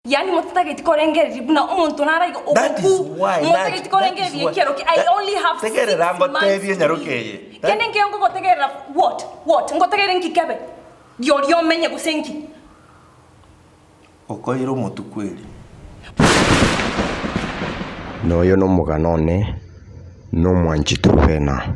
Yaani mototageti korengereria buna omonto naraiga That is ogoku, why motageti that korengereria is why ekiaro ki I that only have six tegerera months ngotebie to nyaroke live. eye. Kende nkeiyo ngogotegerera what? What? Ngotegerere nki kebe? Riorio omenye gose nki? Okoire omotwe kweri. Noyo nomogano one nomwanchi Trufena.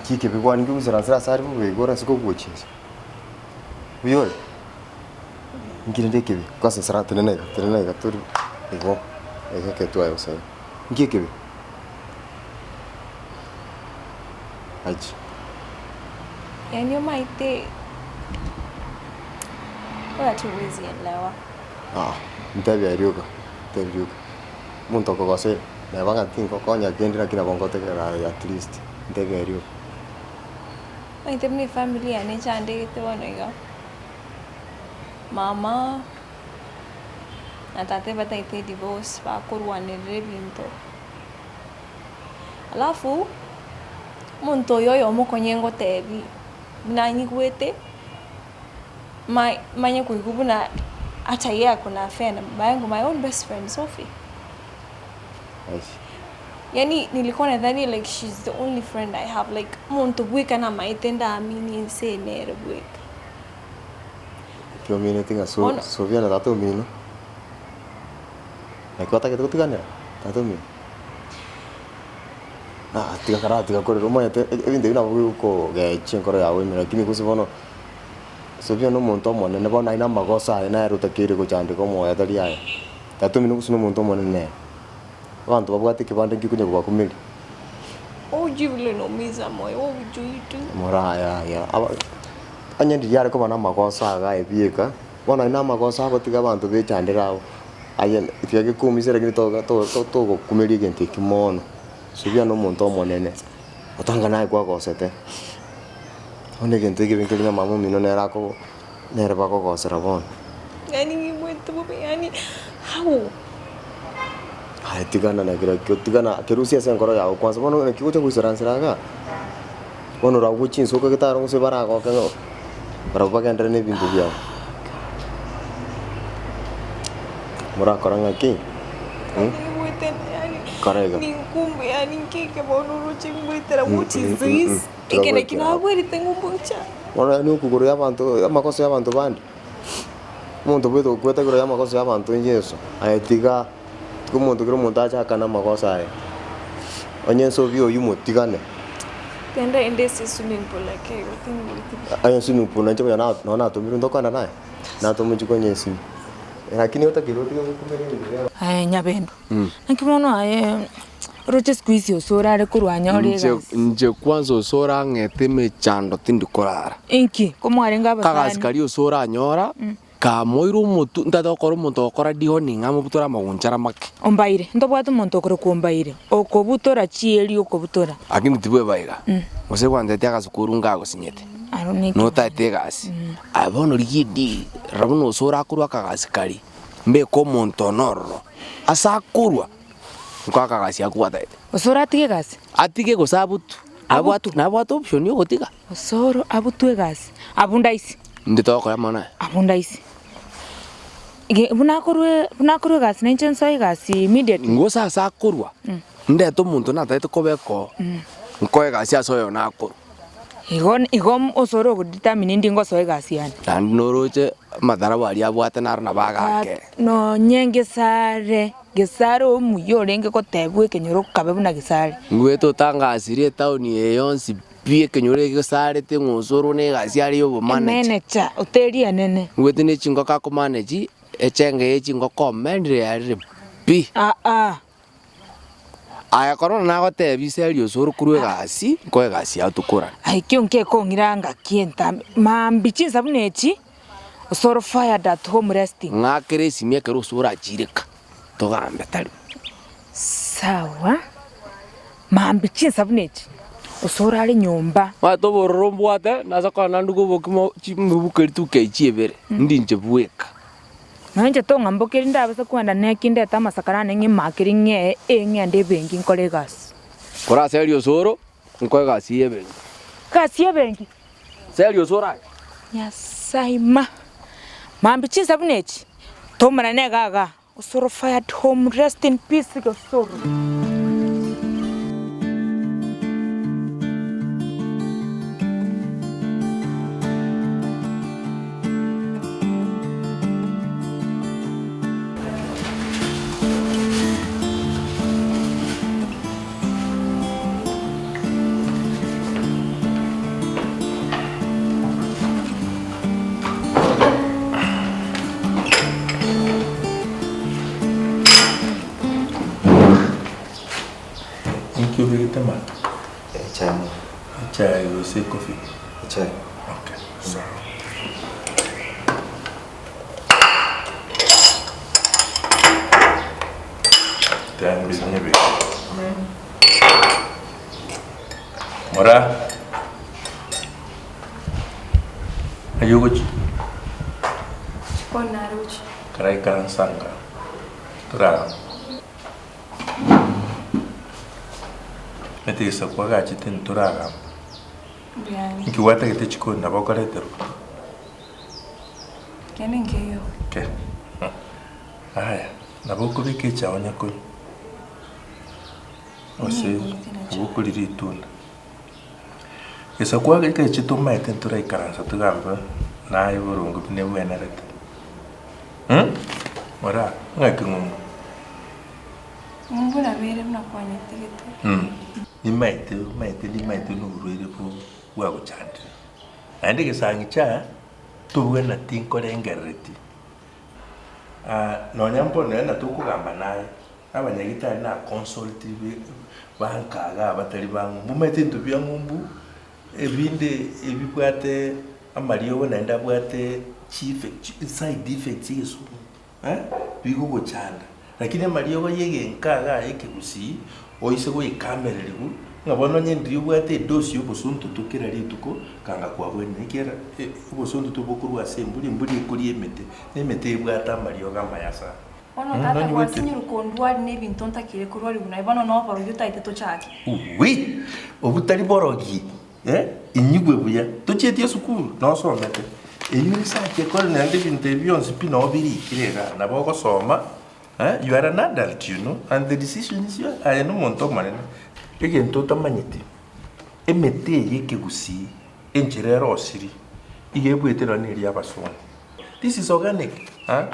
Chikebi kwane nkiguseransera ase are bobe igo ore ase kogocha inse. Buya ore? Inki rende ekebe? Kwanza sara tenena iga, tenena iga tori igo, iga ekero twaye gose iga. Inki ekebe? Achi. Yaani omaete oyo hatuwezi elewa. Aa, ntebi aye rioka, ntebi rioka. Omonto okogosera, neba ng'a tingokonya kende lakini nabo ngotegerera aye at least, ntebi aye rioka. Omanyete buna efamiri yane echandegete bono iga, mama na tata ebatagete edivorce bakorwanerera ebinto. Alafu, omonto oyo oyomo konye ngotebi buna anyigwete, ma- manye koigwa buna ata yeye ako na affair na baba yangu my own best friend Sophie. Yaani nilikuwa nadhani like she's the only friend I have like omonto bweka namaete ndaamini ense eye nere bweka. Ekio omineti ng'a so- Bono- Sophia na tata omino, naki otagete gotiganera tata omino? Ah tiga karatiga korera omanyete e- ebinto ebio nabo bigokogechia enkoro yago ime lakini gose bono, Sophia na omonto omonene bono aye na amagoso aye nere otakeire gochandeka omoyo tari aye. Tata omino gose na omonto omonene nere. Abanto babwate ekebande nki konya kobakumeria. Hujui vile unaumiza moyo, wewe hujui tu. Moraya aya aba onye ndiria are koba namagoso iga aye bieka, bono aye namagoso agotiga abanto bechandere abwo, aye tiga gekumise lakini toga to- to- togokumeria egento ekio mono. Subia na omonto omonene, otanga naye kwagosete, bono egento ekebe nkeri ng'a mama omino nere akogo nere bakogosera bono. Yaani ng'igwete bobe yaani how? Aye tigana na kerokio, tigana kerusie ase enkoro yago kwanza, bono naki ogocha goisaransera igaa, bono oragwe chinsuko getaro gose baragoke ng'a barabwo bagenderere na ebinto biabo. Morakora ng'aki? Yaani ng'igwete yaani Kora iga. ninkumbu yaani nkeke bono oroche ngoetera Mm, what mm, is mm, this? mm. Eke naki Tiga goetera abwo. nabwerete ng'umbucha. Bono yaani okogoro ya abanto amakoso ya abanto bande. Omonto obwate okwete igoro y'amagoso y'abanto Yeso, aye tiga, tiga omonto kera omonto ache akane amagoso aye. Onye ense obi oyio motigane. Genda ende ase swimming pool ake igo ting'uti. Aye swimming pool nainche konya na nonye natomirwe ntokogenda naye, natomwa inche konya esimi. Lakini otakeire otige gokumeria ebinto biabo. Aye nyabendo, naki bono aye oroche siku hizi osore are korwa anyore Inche egasi. inche kwanza ase orang'ete emechando tindi korara. Inki? Komwarenge Kagasi abasani. karia ase oranyora, kamoire omotwe, ntagete gokora omonto ogokora dehorning amobutore amagunchara make. Ombaire, ntobwate omonto okorokwa Ombaire, okobutora chieri okobutora. Lakini tibweba iga, gose gwantetia agasukuru ngagosinyete, Aro neki. notaete egasi. Aye bono rigia edeal, rora buna ase orakorwa akagasi karia, mbeke omonto one ororo, ase akorwa, nkoe akagasi akwo gwataete. Gose oratige egasi? Atige gose abutwe, Abutwe? nabwate option ya ogotiga. Osoro abutwe egasi, abwo ndaisi. Inde togokora amang'ana aya. Abwo ndaisi. Ge buna akorwa buna akorwa egasi nainche nsoe egasi immediately. Gose ase akorwa, ndete omonto natagete kobeka oo, nkoe egasi ase oyo nakorwa. Igo igo osoro ogodetermine ndi ngosoa egasi yane. Naende noroche amatarabu aria abwate naro nabo agake. Nonye ngesare. Gesare omuya orenge gotebwa ekenyoro kabe buna Gesare. Ngwete otangasirie etaoni eye yonsi pi ekenyoro eke gesarete ng'a osoro na egasi are ya obomaneja. Emenecha hoteli enene. Ngwete ne chingoko akomanage, echenge ye chingoko omenire yarire pi. Aa. Aye korona nagotebia ise aria osoro korwa egasi, nkoe egasi yao tokorane. Aye ekio nkekong'ira ngaki entambe, maambia chinsa buna echi, osoro fired at home resting. Ng'akere esimi ekero osoro achire ka, togambe tari. Sawa, maambia chinsa buna echi, osoro are nyomba. Omanyete obororo mbwate, nase korora nanduge obokima chimibuko rituko echi ibere, ndinche bweka. Nonya inche tong'ambokerie ndabase kogenda neki ndete amasakara ane ng'imakeri ng'ee ee ng'ende ebenki nkore egasi. Kore ase erio osoro, nkoe egasi y'ebenki. Egasi y'ebenki? Ase erio osoro aye. Nyasae ma! Mambia chinsa buna echi, tomerane iga igaa, osoro fired home rest in peace gesoro. Inki obegete maka? Echae mono. Echae gose ecoffee? Echae. Okay, sawa. Tayari nyebeke. Mora. Aye ogochi? Chikoni naroche. Karaikaransa nka torarore. Omanyete egesaku agachete ntoragamba. Mbuya Inki gwatagete chikoni nabo okoreterwa? Kende nkeiyo. Ke. Aya, nabo okobeka echae onye konywa. Gose nabo okoria ritunda. Gesaku agachete omanyete ntoraikaransa togambe naye boronge buna ebwenerete. Moraa, ng'aki ng'umbu? Ng'umbu nabeire buna kwanyetigete. Nimaete, omaete nimaete noborwaire bwagochandire. Naende egesangi chia tobwenereti nkorengerereti. Nonya mbono nonya tokogamba naye, abanyagitari na consult banka igaa batari ba ng'umbu. Omanyete ebinto bia ng'umbu, ebinde ebibwate amariogo naende abwate chieffect side effects egesungu bigogochanda. Lakini amariogo ya egenka igaa ya ekegusii, oise goikamererigwa, ng'a bono onye ndiria obwate edosi ya obosuntutu kera rituko, kanga kwabwenire ekiagera obosuntutu bokorwa ase emburi, emburi ekoria emete, na emete ebwate amariogo amaya sana. Bono tata gwasinyirwe kondwaria nebinto ntakire korwarigwa naye bono noborogi otagete tochake. Uwi! Obwo tari borogi, eh, inyigwe buya. Tochieti esukuru, nosomete. Eyio research ekore naende ebinto ebi bionsi pi noo birikire igaa. Nabo ogosoma, eh, you are an adult you know, and the decision is yours. Aye nomonto omonene. Egento otamanyeti, emete eye ekegusii, enchera erosiri, iga ebwete nonye na eria abasongo. This is organic, ah.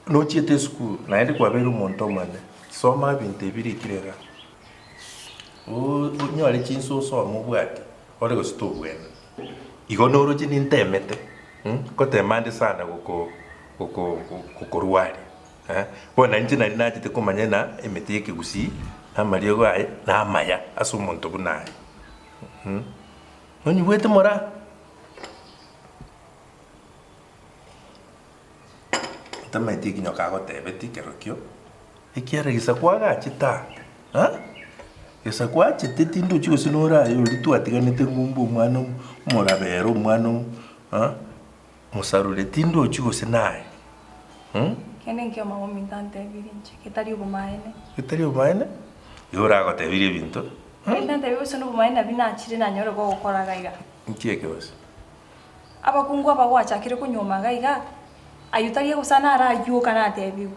Nochiete esukuru naende kwabeire omonto omonene, soma ebinto ebi birikire igaa, onyore chinsa osome obwate ore gose tobwene. Igo noroche nintemete ngotema ande sana goko goko gokorwaria eh, bono inche nari nachete komanya ng'a emete ya ekegusii na amariogo aye na amaya ase omonto buna aye Nonyigwete moraa? Otamaeti eki nyoka agotebetie kerokio, ekiagera gesaku agachete aa, ah, gesaku achete tindochi gose nore aye oria twatiganete ng'umbu omwana omorabere omwana ah, mosarure tindochi gose naye mh. Kende nkio mama ominto antebirie inche, getari obomaene. Getari obomaene? Igo oragotebirie ebinto. Kende antebirie gose nobomaene nabio nachire nanyore gogokora iga iga. Nki eke gose? Abakungu aba gwachakire konyuoma iga iga, ayio tari gose naro ayio oka natebigwe.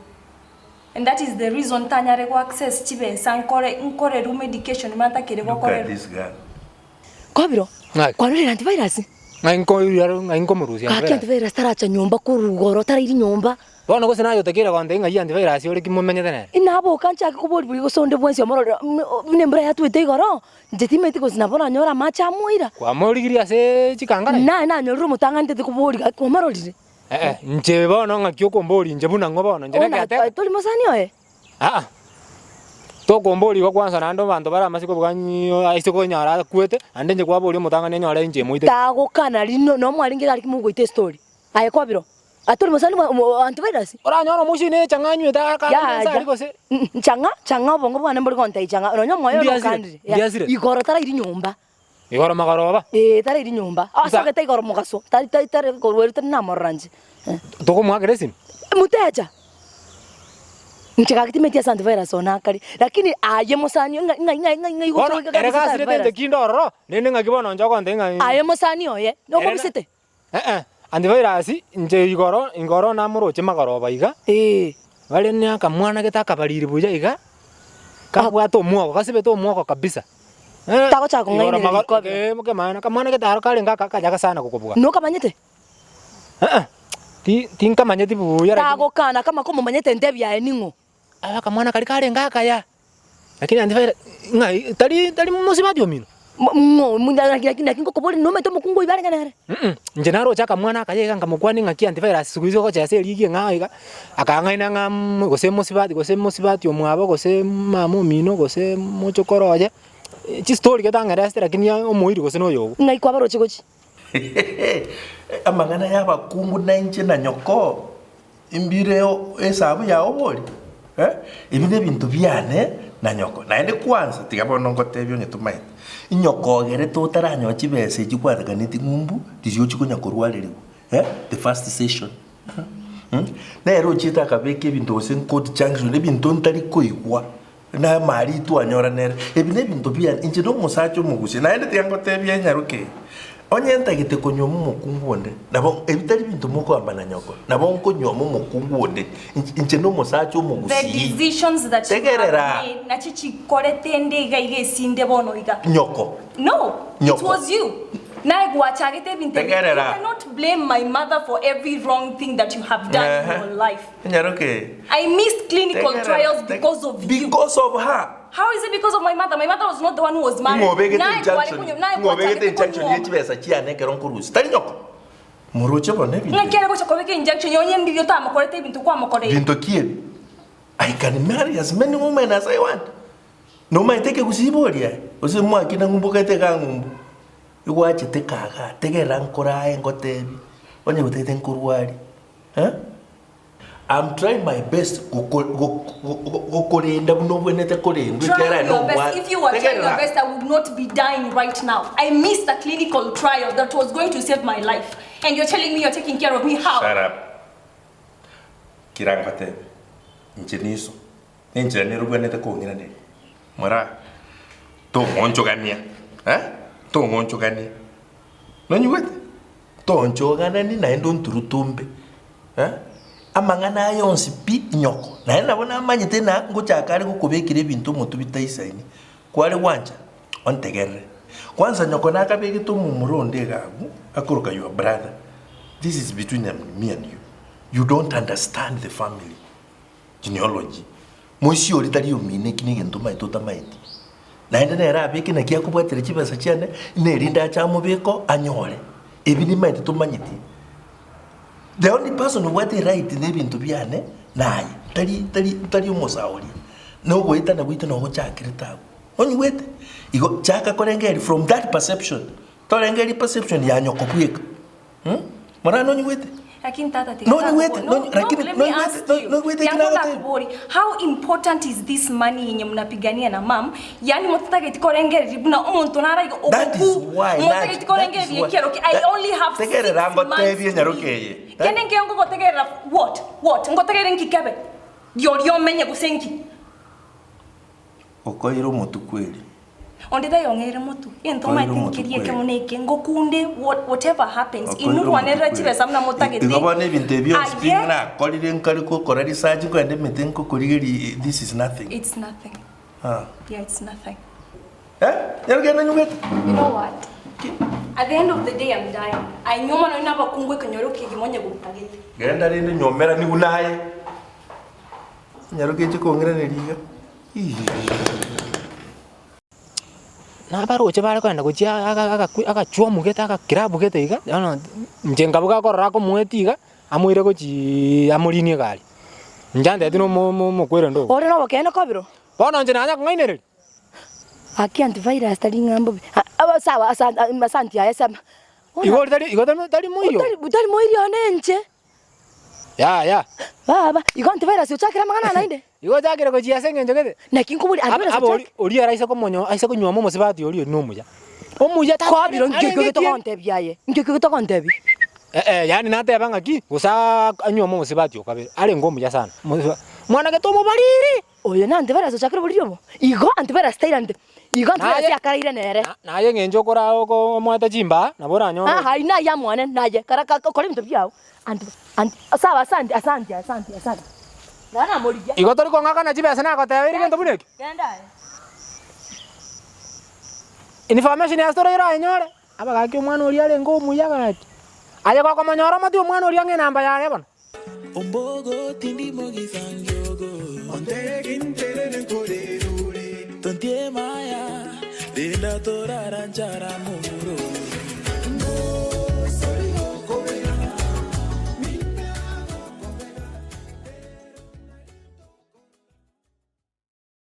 And that is the reason ntanyare go access chibesa nkore nkorerwe medication buna ntakire Look at gokorerwa. this girl. Kobiro, Ng'aki? kwarorire antivirus? Ng'ai nkoiruria ng'ai nkomorusia Gaki antivirus? antivirus taracha nyomba korwa igoro tarairi nyomba. Bono gose naye otakeire gontebia ng'ai antivirus ore ki momenyete nere? Inaboka nchake koboria boria gose onde bwensi omorore buna embura yatwete igoro, inche timanyeti gose nabo nanyore amache amoira. Kwamorigirie ase chikangara? Naye nanyorire omotang'ani ntete koboria gaki kwamororire? Eh, inche bono ng'aki okomboria inche buna ng'o bono? Inche Ona negeteka? tori mosani oye? Aa, tokomboria igo kwansa naende abanto bare amasiko boka aise konyora akwete, naende inche kwaboria omotang'ani enyore inche emoitete. Tagokana riria no mwarenge iga aria mogoita estori. Aye kwabirwa, atori mosani bwa antivirus? Oranyore omoisia oino echang'a anywete akande Yaya, ense aria gose? Nchang'a, chang'a obongo bwane mbori gontebia chang'a, nonya omoyo one Ndiasire, okandire. ndiasire. Igoro tarairi nyomba. Igoro magoroba. Ee, tarairi nyomba. Asogete igoro mogaso, tari tari tari korwa erio tari namorora inche. Tokomoakera esimi? Mutecha. Inche gaki timeti ase antivirus one akare, lakini aye mosani ng'a ng'a ng'a ng'a ng'a Bono ere gasirete inche kinde ororo, rende ng'aki bono inche ogontebia ng'a Aye mosani oye, nokobisete? Eh-eh, antivirus inche igoro igoro namoroche magoroba iga, Ee. bare ne akamwana gete akabariri buya iga, kabwate omwogo, gasibete omwogo kabisa. Eh, Tagochaka igoro kong'ainereria mago- rikobero. eh, kemana, akamwana gete aro karenge aka akayaga sana gokobua. Nokamanyete? Eh-eh, ti tinkamanyeti buya lakini. Tagokana kama komomanyete entebi yaye ning'o? Aba akamwana karia karenge akaya, lakini antivirus ng'ai tari tari mosibati omino. Ng'o naki naki ngokoboria nomanyete omokungu oyio barenge nere? Mh, inche naroche akamwana akaya iga nkamokwania ng'aki antivirus siku hizi ogochesa erigi eng'ao iga, akang'aina ng'a gose mosibati gose mosibati omwabo gose mama omino gose mochokoro oye, chistori gete ang'eresete lakini omoiri gose noyo ogo. Ng'ai kwabaroche gochia? Amang'ana y'abakungu nainche na nyoko, imbireo esabu yao bori? Eh, ebi nebinto biane na nyoko. Naende kwanza, tiga bono ngotebie onye tomaete, inyoko ogerete otaranyoa chibesa echi kwatekaneti ng'umbu, riria ochia konya korwarerigwa, eh, the first session. Nere ochiete akabeka ebinto gose court junction, ebinto ntari koigwa. Na amari twanyora nere. Ebi nebinto biane, inche nomosacha omogusia, naende tiga ngotebie enyaroke eye, onye ntagete konyuoma omokungu onde, nabo ebi tari binto mokoamba na nyoko, nabo nkonyuoma omokungu onde, inche inche nomosacha The omogusii. decisions that you have Tegerera! made nachi chikorete nde iga iga esinde bono iga. Nyoko. No, it Nyoko. was you. Naye gwachagete ebinto ebi. You Tegerera. cannot blame my mother for every wrong thing that you have done in Ehe. your life. Enyaroke eye. I missed clinical Tegerera, trials teg- because of you. Because of her. How is it because of my mother? My mother was not the one who was married. Ng'o obegete Naye kware injunction? kunyo- naye Ng'o obegete kwachagete injunction ye konyuoma. chibesa chiane ekero nkorusia? Tari nyoko. Moroche bono ebinto Ng'aki ebi. are gocha kobeka injunction yonye ndiria otamokorete ebinto kwamokoreire. Binto ki ebi? I can marry as many women as I want. Nomaete ekegusii boria aye? Gose mwakina ng'umbu okaete igaa ng'umbu? Igwachete kagaa, tegerera nkore aye ngotebi, onye gotagete nkorwarie. Eh? I'm trying my best gokorenda buna obwenerete korendwa ekiagera Trying aye your best. nomwana. If you were trying your Tegerera. best, I would not be dying right now. I missed a clinical trial that was going to save my life. And you're telling me you're taking care of me. How? Shut up. Kira ngotebe, inche niso, nenchera nere obwenerete kong'iraneria. Moraa, tong'onchogania, eh? Tong'onchogania. Nonyigwete? Toonchoganani naende onturutumbe, eh, amang'ana aya onsi pi nyoko. Naende nabo namanyete ng'a ngochaka are gokobekera ebinto omotwe bitaisaini. Kware gwancha, ontegerere. Kwanza nyoko nakabegete omomura onde iga agwo, akoroka your brother. This is between me and you. You don't understand the family genealogy. Moisia oria tari omino eki negento omaete otamaeti. Naende nere abeke naki akobwatera chibesa chiane, nerinde ache amobeke oo anyore. Ebi nimaete tomanyeti. The only person obwate eright na ebinto biane naye, tari tari tari omosae oria. Na ogoetana gwaito nogochakerete abwo. Onyigwete? Igo chaka korengereria from that perception, torengereria perception ya nyoko bweka. Morana nonyigwete? Lakini tata tiga Nonyigwete? no, Nonyi- no, lakini let me nonyigwete? ask you. Nonyigwete Yangu eki nagotebia? nakubori, how important is this money yenye mnapigania na mam yani mototageti korengereria buna omonto naraiga That is ogoku why motageti that is korengereria why ekero ki I that only have six tegerera months ngotebie to nyaroke live. eye. Kende nkeiyo ngogotegerera what what ngotegerere nki kebe rioria omenye gose nki Okoire omotwe kweri. Onde tayong'eire motwe, egento Okoire omanyete omotwe nkeria kweri. ekemo na eke, ngokunde what whatever happens, Okoire inwe omotwe rwanerera kweri. chibesa buna motagete, Igo bono ebinto ebi bionsi pi aye nakorire nkare gokora research nkoenda emete nkokorigeria this is nothing. it's nothing, Ah. yeah it's nothing. Eh? Nyarogenda nyugete? You know what? Ki? At the end of the day I'm dying. Aye nyuma nonye nabakungu ekenyoro kegima onye gotagete. Genda rende nyomera nigo naye. Nyaroke eche kong'iraneria iga. Nabaroche bare kogenda gochia agachwomu gete agakirabu gete iga, bono inche nkabuga akorora akomoetia iga, amoire gochiiii amorinie egari. Inche antebetie na omo omo omokwerende ogo. Ore nobokeene kobiro? Bono inche nanya kong'ainereria. Gaki antivirus tari ng'a mbobe. Aba sawa asanti aye sama. Igo ori tari igo tari tari moiyo? Tari tari moirio one inche. Yaya. Baba, igo antivirus ochakire amang'ana aya naende? Igo ochakire gochia ase eng'encho gete? Naki nkoboria antivirus Aba ochakire. oria ere aise komonyo aise konywoma omosibati oria oria nomuya. Omuya tata Kwabire arenge nkio ekieni. togontebia aye, nkio togontebia. Eh eh yaani nateba ng'aki, gose anywome omosibati o kabere, arenge omuya sana. Omosiba mwana gete omobariri! Oyo na antivirus ochakire oboriri obo? Igo antivirus tairanete, igo antivirus Naye yakaraire nere. naye eng'encho okora oko omoete chimbaa, nabo oranyore Ah ayio naye amwane naye, kara ka kora ebinto biao, anti anti sawa asanti asanti asanti asanti. Naro namorigia. Igo tori kong'akana chibesa nagotebeire gento buna ekio? Genda aye. Information ase tore orayenyore, abagaki omwana oria arenge omuya gaki. Aye gokomonyora omotie omwana oria ng'a enamba yaye bono. Ombogo tindi mogisangiogo Ontege nterere nkorerure Tontie maya Rinda torara nchara mumuro.